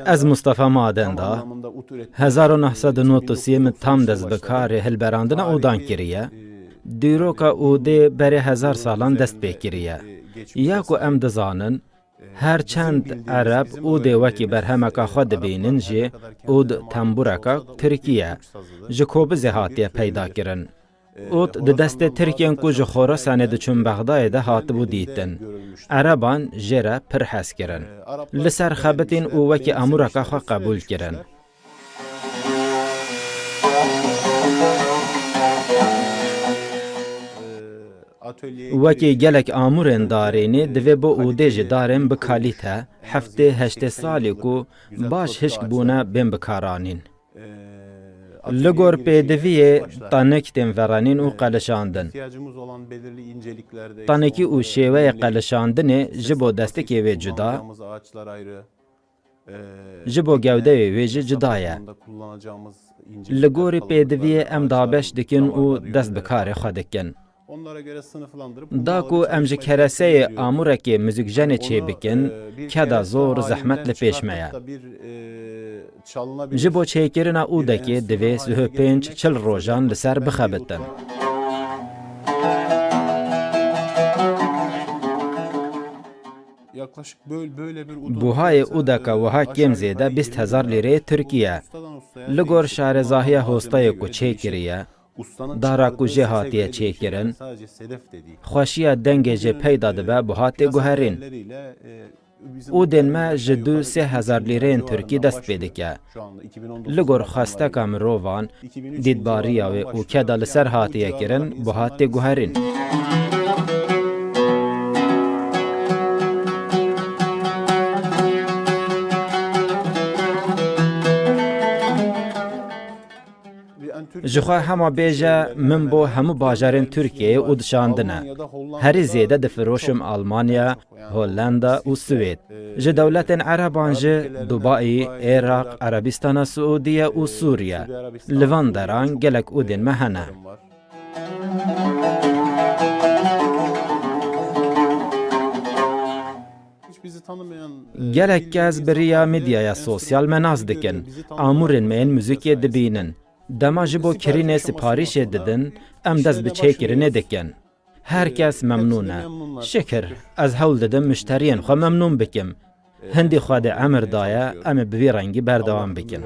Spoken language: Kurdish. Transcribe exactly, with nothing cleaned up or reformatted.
Ez Mustafa Madenda, hezar û neh sed û nod û sê min tam dest bi karê hilberandina ûdan kiriye. Dîroka ûdê berê hezar salan dest pê kiriye. Ya ku em dizanin, her çend Ereb ûdê wekî berhemeka xwe dibînin jî, ûd tembûreka tirkî ye. Ji Kobizê hatiye peyda kirin. Ûd di destê Tirkên ku ji Xorasanê diçûn Bexdayê de hatibû dîtin. Ereban jê re pir hez kirin. Li ser xebitîn û wekî amûreka xwe qebûl kirin. Wekî gelek amûrên darênî divê bo ûdê jî darên bikalîte, heftê heştê salî ku baş hişk bûne bên bikaranîn. Li gor pêdiviyê tanik tên verenîn û qelişandin. Tanikî û şêweyê qelişandinê ji bo destikê wê cuda, ji bo gewdeyê wê jî cuda ye. Li gorî pêdiviyê em dabeş dikin û dest bi karê xwe dikin. Da ku em ji kereseyê amûrekê muzîkjenê çêbikin, keda zor zehmet li pêş me ye. Ji bo çêkirina ûdekê divê sih û pênc çil rojan li ser bixebitin. Buhayê ûdeka wiha kêm zêde bîst hezar lîreyê tirkî ye. Li gor şarezahiya hostayê ku çêkiriye, dara ku jê hatiye çêkirin, xweşiya dengê jê peyda dibe, buha tê guherîn. Ûdên me ji du sê hezar lîreyên tirkî dest pê dike. Li gor xwesteka mirovan, dîtbariya wê û keda li ser hatiye kirin, buha tê guherîn. Ji xwe hema bêje, min bo hemû bajarên Tirkiyeyê û dişandine. Herî zêde difiroşim Almanya, Hollanda û Swêd. Ji dewletên Ereban jî Dubai, Iraq, Erebistana Siûdiye û Sûriye. Li van deran gelek ûdên me hene. Gelek kes bi riya medyaya sosyal me nas dikin. Amûrên me yên muzîkê dibînin. Dema ji bo kirînê siparîşê didin, em dest bi çêkirinê dikin. Her kes memnûn e. Şikir, ez hewl didim muşteriyên xwe memnûn bikim. Hindî Xwedê emir daye, em ê bi vî rengî berdewam bikin.